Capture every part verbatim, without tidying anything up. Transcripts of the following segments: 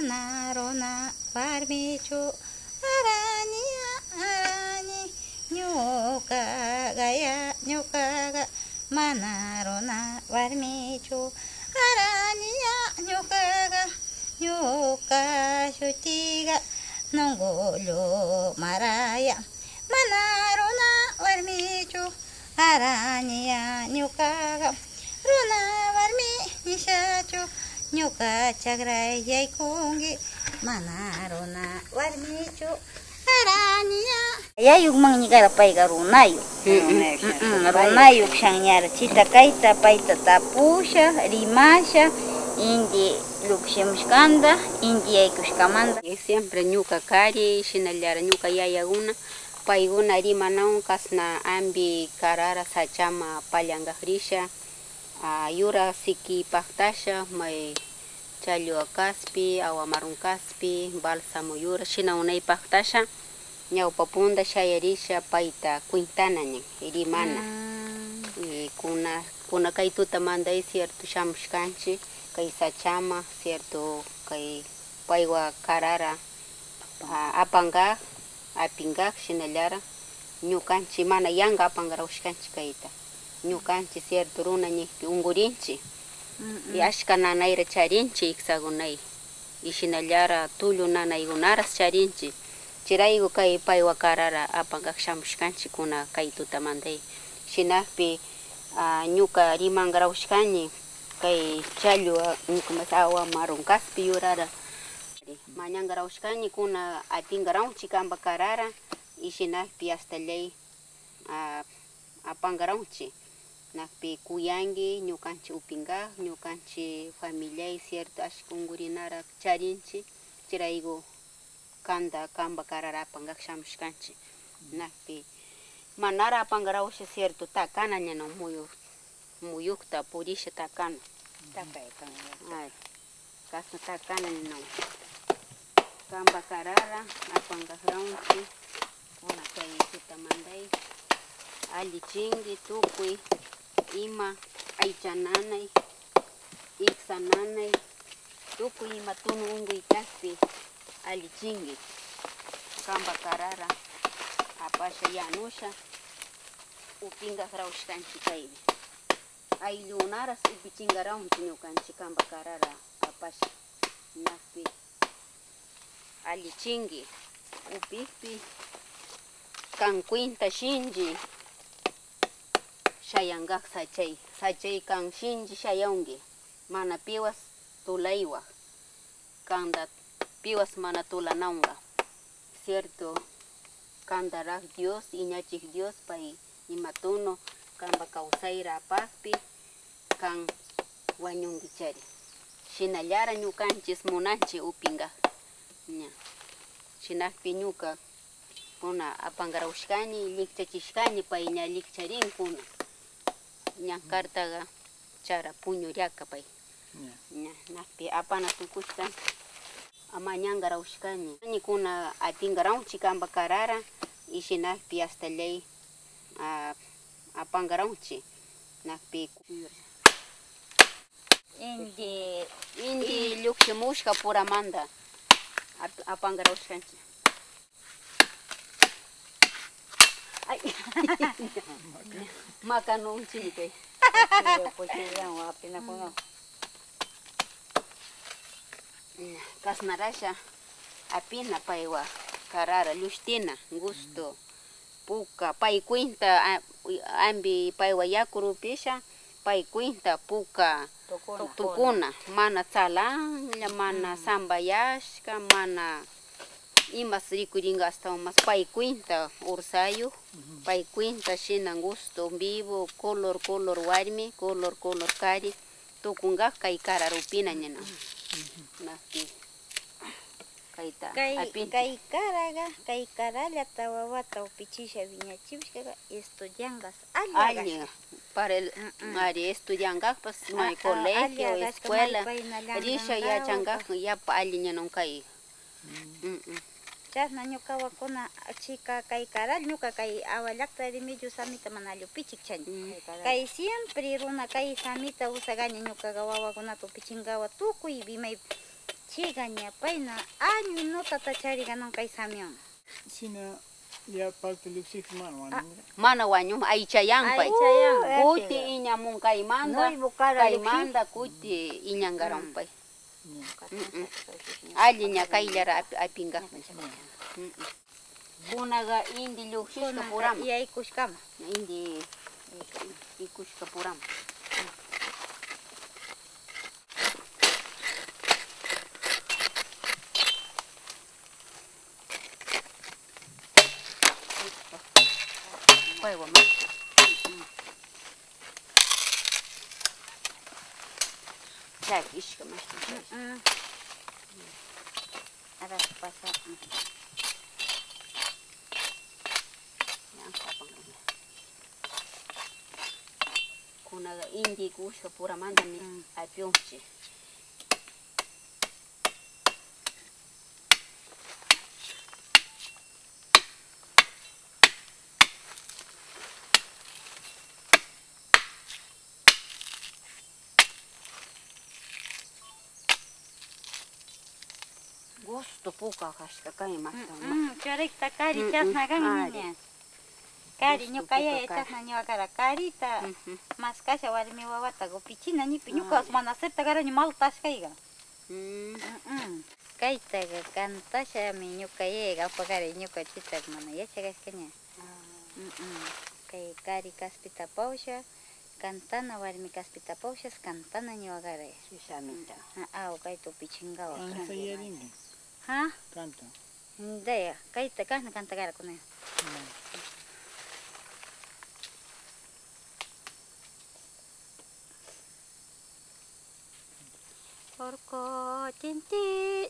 Mana runa warmichu, araña, araña, ñuqaqa ya, ñuqaqa mana runa warmichu, araña, ñuqaqa, ñuqa shutiqa Nungullu Maraya, mana runa warmichu, araña, ñuqaqa runa warmi nishachu, ñuqa chakray yaykunki, mana runa warmichu, araña. Yayukmanña kara payqa runayuk. Mm, mm. Runayuk shanñara chita kayta payta tapusha, rimasha, inti lluqsimushkanta, inti yaykushkamanta. Y siempre ñuqa kari, shinallara ñuqa yayakuna, paykuna rimanawan kasna ambi karara sachama pallangaq risha, ah, yura siki paktasha, may challwa kaspi, awa marun kaspi, bálsamo yura, shina unay paktasha, ñawpa punda shayarisha payta cuentana ñan, rimana. Mm. Y kuna, kuna kay tutamanta cierto shamushkanchik, kay sachama, cierto, kay paywa karara, ah, apangaq, apingaq, shinallara ñuqanchik mana yanqa apanqarawashkanchik kayta. Ñuqanchik cierto runa ñiqpi unqurinchik. Mm, mm. Y achka nanayra charinchik iksagunay. Y shinallara tullu nanaygunaras charinchik. Chayrayku kay paywa karara apanqaq shamushkanchik kuna kay tutamantay. Shinaqpi, ah, ñuqa rimanqarawashkani kay challwa, ñuqa mas awa marun kaspi yurara. Mañanqarawashkani kuna apinqarawchik qampa karara, y shinaqpi astallay, ah, apanqarawchik. Nakpi kuyanki, ñuqanchik upingaq, ñuqanchik familiay, cierto, achka unqurinara charinchik, chayrayku qamta, qampa karara apanqaq shamushkanchik. Nakpi manara apanqarawsha, cierto, takana ña no muyu. Muyukta purisha takana. Takay kan. Ay, kasna takana ninawan. Qampa karara apanqaqrawanchik, kuna kay tutamantay allichinki tukuy ima aycha nanay, iksa nanay, tukuy ima tunu unquy kaqpi allichinki. Qampa karara apasha yanusha. Upingaq rawshkanchik kaypi. Ayllunaras upichinqarawchik ñuqanchik qampa karara apasha. Nakpi allichinki. Upiqpi kan cuenta shinchi shayanqaq sachay. Sachay kan shinchi shayanki. Mana piwas tulaywaq. Qamta piwas mana tulanawanqa. Cierto, qamtaraq Dios, iñachiq Dios, pay ima tunu qampa kawsayra apaqpi qam wañunkichari. Shinallara ñuqanchik munanchik upingaq. Ña. Shinaqpi ñuqa kuna apanqarawshkani, llikchachishkani, pay ña llikcharinkuna. Ña kartaqa chara puñullaka pay. Ña. Ña, nakpi apana tukushka. Ama ñanqarawshkani. Ña kuna apinqarawchik qampa karara, ishi nakpi astallay, a, apanqarawchik. Nakpi inti, inti lluqsimushka puramanta ap-, apanqarawshkanchik. Ay. Makanunchikmi kay. Puchillan, puchillan, apinakuna. Kasnarasha apina paywa karara, llushtina, gusto, puka, pay cuenta, a-, ambi paywa yaku rupisha, pay cuenta, puka, tukuna, tukuna, mana tsalanlla, mana sambayashka, mana imas rikurinqa astawan mas pay cuenta ursayuq, pay cuenta shina gusto, vivo, color, color warmi, color, color kari, tukunqa kay kara rupina nina. Nakpi kayta kay, apinchik. Kay karaqa, kay karallata wawata upichisha wiñachimushkaqa estudianqas alli, alli kasha. Para el, ari, estudianqaqpas may colegio, escuela, risha yachanqaq yapa alli ña nun kay. Chasna ñuqa wakuna chika kay karal, ñuqa kay awa llaqta remedio samita mana alli upichik chani. Kay siempre runa kay samita usagaña ñuqaqa wawakunata upichinqawa tukuy imay Chigaña, payna añu notata chariganan kay samyun. Sina ya parte lluqsisman wañunqa. Mana wañun, aychayanpay. Aychayan. Kuti iñamun kaymanta, nuevo cara lluqsis, kaymanta kuti iñangaranpay. Mm. Mm, mm. Alliña kayllara api-, apinga. Mm. Kunaga inti lluqsishka purama. Yaykushkama. Inti, eh, ikushka purama. Paywan. Chaki ishka mashti. Mm. Aras pasa. Kunaga inti kushka puramantami apiyunchik. Gusto puka kashka kay mashtawan. Mm, mm, churikta kari chasna kan niña. Kari, ñuka yaya chasna ñuqakara karita maskasha warmi wawata gupichina ñipi. Ñuka mana aceptagaraña maltashkayga. Mm, mm. Kaytaga cantashami ñuka yayga apagaray, ñuka chita mana yachagashkaña. Mm, mm. Kay kari kaspita pawsha, cantana warmi kaspita pawshas cantana ñuqagaray. Shusamita. Ah, aw, kay tupichingawa. Canta yaringa. Ha? Canta. Daya, kayta, canta, canta garakuna. Mm. Urqu chintilli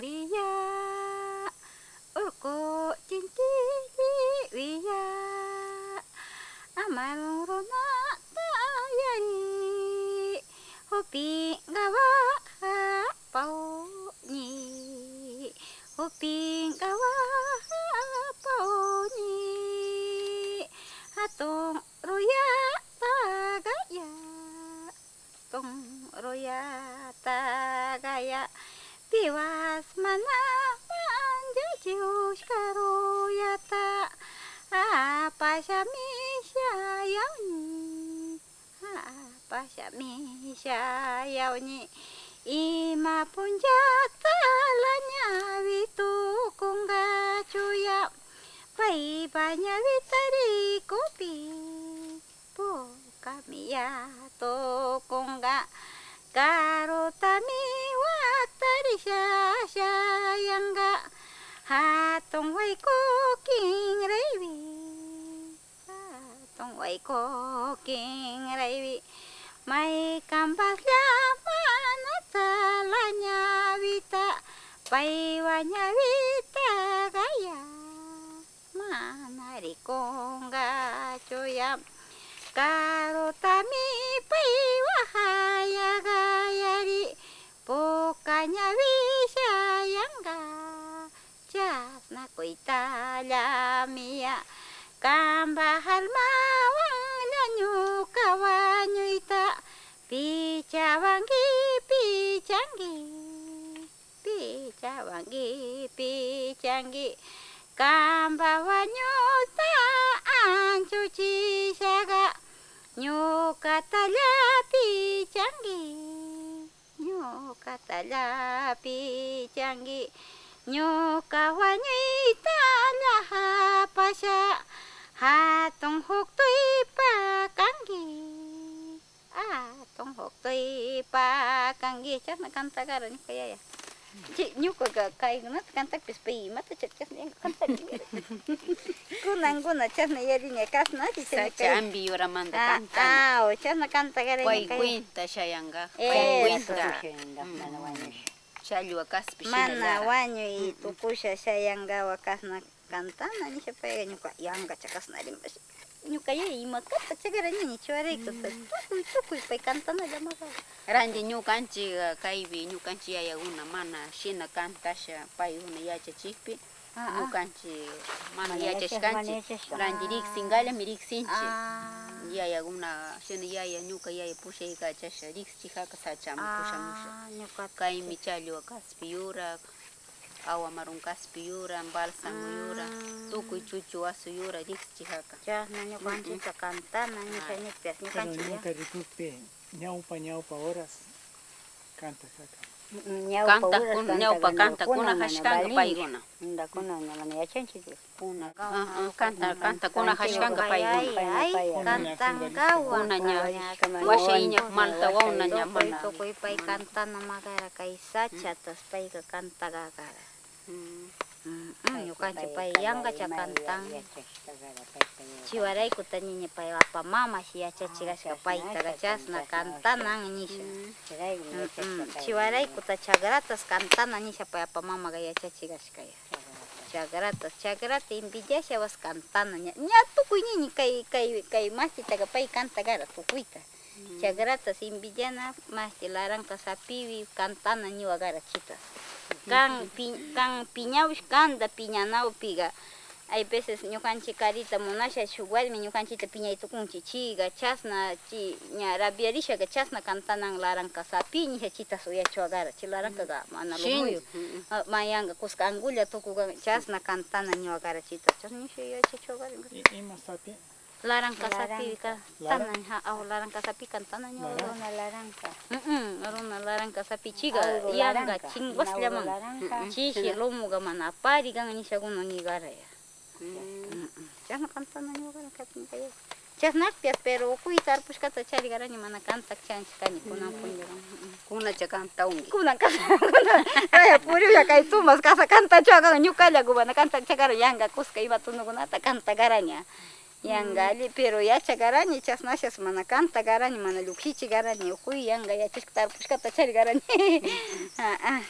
wiya, urqu chintilli wiya, amal runata yari, hupingawa hapawñi, hupingawa hapawñi, hatun ruyata gaya. Hatun ruyata gaya, piwas mana manchachiwashka ruyata, apashami shayawni, apashami shayawni, ima punchata lañawi tukungachuya, paypa ñawita rikupi. Pukami yatukunga, karutami waktarisha shayanga, hatun wayku kinraywi, hatun wayku kinraywi, maykanpas llamanata lañawita, paywa ñawita gaya. Mana rikungachuya, karutami paywa hayagayari, puka ñawi shayanga, chasnakuytallamiya, kanpa almawanlla ñuka wañuyta, pichawanki, pichanki. Pichawanki, pichanki, kanpa wañuyta anchuchishaga, ñukatalla pichanki, ñukatalla pichanki, ñuka wañuytalla hapasha, hatun huktuypa kanki. Hatun huktuypa kanki, chasna cantagara ñuka yaya. Chi, ñukaga kaykunata cantagpis pay imata chasna cantagpis. Kunankuna chasna yariña kasna, chi, sacha ambi yuramanta cantana. Ah, chasna cantagara ñuka yaya. Pay cuenta shayanga, pay cuenta. Mana wañusha. Challwa kaspi mana wañuy tukusha shayangawa kasna. Cantana nisha payga ñuka yangacha kasna rimash. Ñuka yaya ima canta chagarañaña chuarayku, tukuy tukuy pay cantanallamaga. Randi ñukanchik, ah, kaypi ñukanchik yayakuna mana shina cantasha paykuna yachachikpi, Ah, ah. Ñuqanchik mana yachashkanchik. Mana yachashka. Ranti riksinqallami riksinchik. Ah. Yayakuna, shina yaya, ñuqa yaya pushaykachasha riksichishaka sachaman pushamusha. Ah, ñuqata. Kaymi challwa kaspi yurak, awa marun kaspi yurak, balsamo yurak, tukuy chuchu wasu yurak riksichishaka. Chasna ñuqanchikta kantana, nisha ñuqanchik. Pero ñuqa rikukpi ñawpa, ñawpa horas kantashaka. Mm, ñawpa horas kantashaka, ñawpa kantakuna kashkanqa paykuna. Nunakuna mana yachanchik. Kuna, ah, ah, kanta, kantakuna kashkanqa paykuna. Ay, ay, kantanqawan. Kuna ña, washayña, malta wawna ña, mana. Tukuy, tukuy pay kantana magara kay sachatas payqa kantaqa kara. Mm, mm, ñuqanchik pay yanqacha kantan. Chiwaraykuta ñiña pay apa mamash yachachiq kashka paytaqa chasna kantanan nisha. Mm, mm, chiwaraykuta chakratas kantana nisha pay apa mamaqa yachachiq kashkaya. Chakratas, chakrata envidiashawas kantana ña, ña tukuy ñiñi kay, kay, kay mastitaqa pay kantakara tukuyta. Chakratas envidiana, masti laranka sapiwi kantana ñuqakara chitas. Kan pi-, kan piñawsh kanta piñanawpiqa, hay veces ñuqanchik karita munasha shuk warmi ñuqanchikta piñay tukunchik, chayqa chasna, chay ña rabiarishaqa chasna kantanan laranka sapi nisha chitas uyachwakara, chay larankaqa mana lumuyu. Ah, mayanqa kuska ankulla tukukan, chasna kantana ñuqakara chitas, chasna nisha yachachwakara. I-, ima sapi? Laranka sapi kantana, ha, aw, laranka sapi kantana ñuqa. Runa laranka. Mm, mm, runa laranka sapi chiqa, yanqa, chingwaslaman. Chishi lumuqa mana apari kan nishakuna ñuqaraya. Mm, mm. Chasna kantana ñuqara katinqaya. Chasna aktias, pero uquyta arpushkata chariqaraña mana kantak chanchikani kunan punllawan. Mm, mm. Kunacha kantawanki. Kunan kasa, kunan, kaya puriuya kay tumas kasa kantachwa kan ñuqallaku mana kantak chakara yanqa kuska ima tunukunata kantakaraña. Yanqa alli, pero yachakaraña, chasnashas mana kantakaraña, mana llukshichikaraña, uqui yanqa yachashka tarpushkata charikaraña. Ah, ah.